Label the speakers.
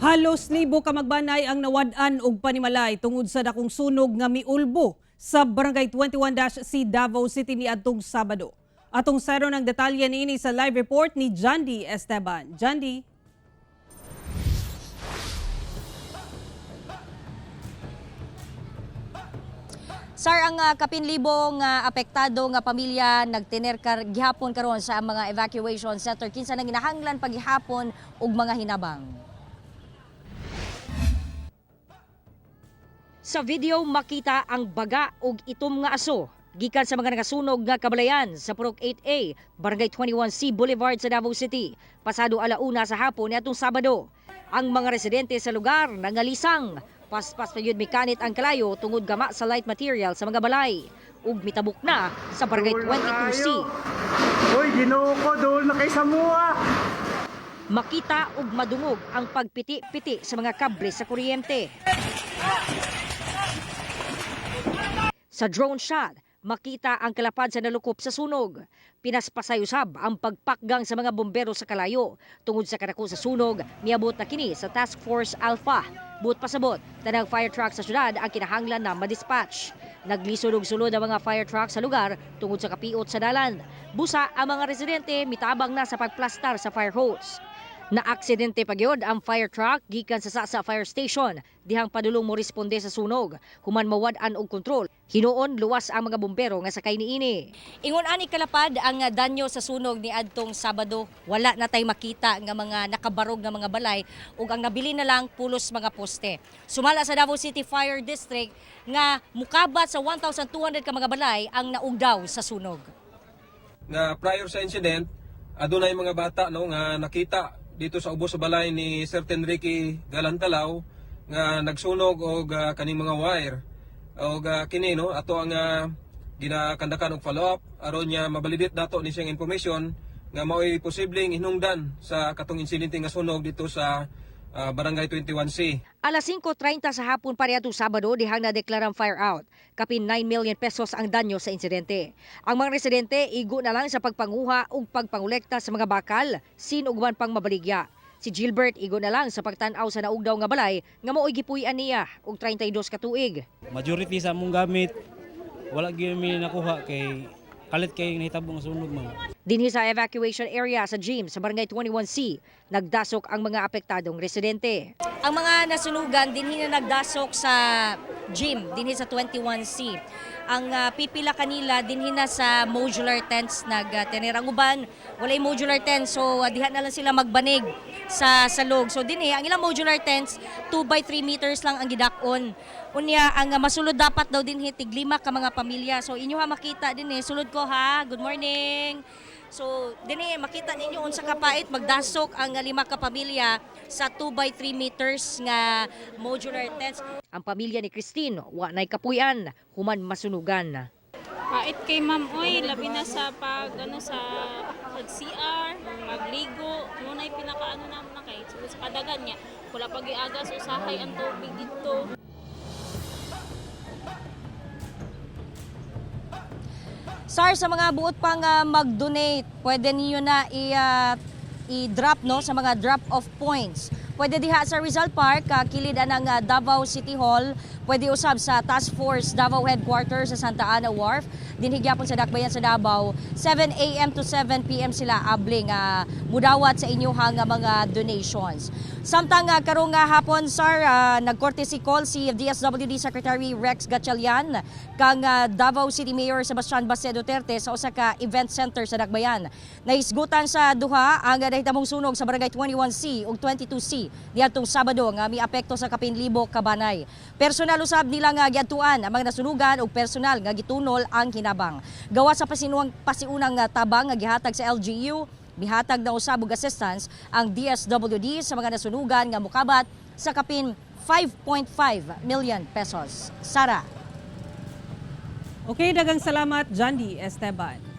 Speaker 1: Halos libo ka magbanay ang nawad-an og panimalay tungod sa dakong sunog nga miulbo sa Barangay 21-C, Davao City niadtong Sabado. Atong sayron ang detalye niini sa live report ni Jandy Esteban. Jandy.
Speaker 2: Sar, ang kapin libo nga apektado nga pamilya nagtener kar gihapon karon sa mga evacuation center. Kinsa nang ginahanglan paghihapon og mga hinabang? Sa video, makita ang baga og itom nga aso gikan sa mga nagasunog nga kabalayan sa Purok 8A, Barangay 21C Boulevard sa Davao City. Pasado 1:00 sa hapon niadtong Sabado. Ang mga residente sa lugar nangalisang. Paspas pa yun mikanit ang kalayo tungod gama sa light material sa mga balay. Ug mitabok na sa Barangay
Speaker 3: Dool na
Speaker 2: 22C.
Speaker 3: kayo. Uy, Ginoo ko, dool na kay Samoa.
Speaker 2: Makita ug madungog ang pagpiti-piti sa mga kable sa kuryente. Sa drone shot, makita ang kalapad sa nalukop sa sunog. Pinaspasay usab ang pagpakgang sa mga bombero sa kalayo. Tungod sa kadako sa sunog, miabot na kini sa Task Force Alpha. Buot pasabot, tanang fire truck sa syudad ang kinahanglan na madispatch. Naglisod og sulod ang mga fire truck sa lugar tungod sa kapiot sa dalan. Busa ang mga residente mitabang na sa pagplastar sa fire hose. Naaksidente pa gyud ang fire truck gikan sa Sasa Fire Station dihang padulong mo responde sa sunog human mawad-an og kontrol. Hinuon luwas ang mga bombero nga sakay niini. Ingon ani kalapad ang danyo sa sunog ni adtong Sabado. Wala na tay makita nga mga nakabarog nga mga balay ug ang nabili na lang pulos mga poste. Sumala sa Davao City Fire District nga mukabat sa 1,200 ka mga balay ang naugdaw sa sunog.
Speaker 4: Nga prior sa incident, adunay mga bata, no, nga nakita dito sa ubos sa balay ni Sir Tenrique Galantalaw nga nagsunog og kaning mga wire. Og kini, no, ato ang ginakandakan og follow up aron niya mabalidate nato ni siyang information nga mao'y posibleng hinungdan sa katong insidente nga sunog dito sa Barangay 21C.
Speaker 2: Alas 5:30 sa hapon pa atong Sabado dihang nadeklarang fire out. Kapin 9 million pesos ang danyo sa insidente. Ang mga residente igo na lang sa pagpanguha ug pagpangolekta sa mga bakal, sin ug uban pang mabaligya. Si Gilbert, igo na lang sa pagtan-aw sa naugdaw nga balay nga mao'y gipuy-an niya og 32 ka tuig.
Speaker 5: Majority sa among gamit wala gyud mi nakuha kay kalit kay nahitabo nga sunog, ma'am.
Speaker 2: Dinhi sa evacuation area sa gym sa Barangay 21C, nagdasok ang mga apektadong residente. Ang mga nasunugan dinhi na nagdasok sa gym, dinhi sa 21C. Ang pipila kanila dinhi na sa modular tents nagtenera. Ang uban walay modular tents, so diha na lang sila magbanig sa salog. So dinhi ang ilang modular tents, 2 by 3 meters lang ang gidak-on. Unya ang masulod dapat daw dinhi tig lima ka mga pamilya. So inyo ha makita dinhi, sulod ko ha. Good morning. So, dinhi makita ninyo unsa ka pait magdasok ang lima ka pamilya sa 2 by 3 meters nga modular tents. Ang pamilya ni Christine wa nay kapuy-an human masunugan.
Speaker 6: Pait kay ma'am oy, labi na sa pag ano sa pag CR, pagligo, mo na pinakaano namo na kay sa padagan niya. Wala pag iagas usahay ang tubig dito.
Speaker 2: Sar, sa mga buot pang mag-donate, pwede niyo na i-drop, no, sa mga drop-off points. Pwede diha sa Rizal Park, kilid anang Davao City Hall, pwede usab sa Task Force Davao Headquarters sa Santa Ana Wharf, dinhi gyapon sa Dakbayan sa Davao, 7 a.m. to 7 p.m. sila abling mudawat sa inyong mga donations. Samtang karong nga hapon, sir, nag-courtesy call si DSWD Secretary Rex Gatchalian kang Davao City Mayor Sebastian Baste Duterte sa usa ka event center sa Dakbayan. Nahisgutan sa duha ang nahitamong sunog sa Barangay 21C ug 22C niadtong Sabado nga miapekto sa kapin libo ka banay. Personal usab nila nga giadtuan ang mga nasunugan ug personal nga gitunol ang hinabang. Gawa sa pasinuang pasiunang tabang nga gihatag sa LGU, mihatag na usab og assistance ang DSWD sa mga nasunugan nga mukabat sa kapin 5.5 million pesos. Sara.
Speaker 1: Okay, dagang salamat, Jandy Esteban.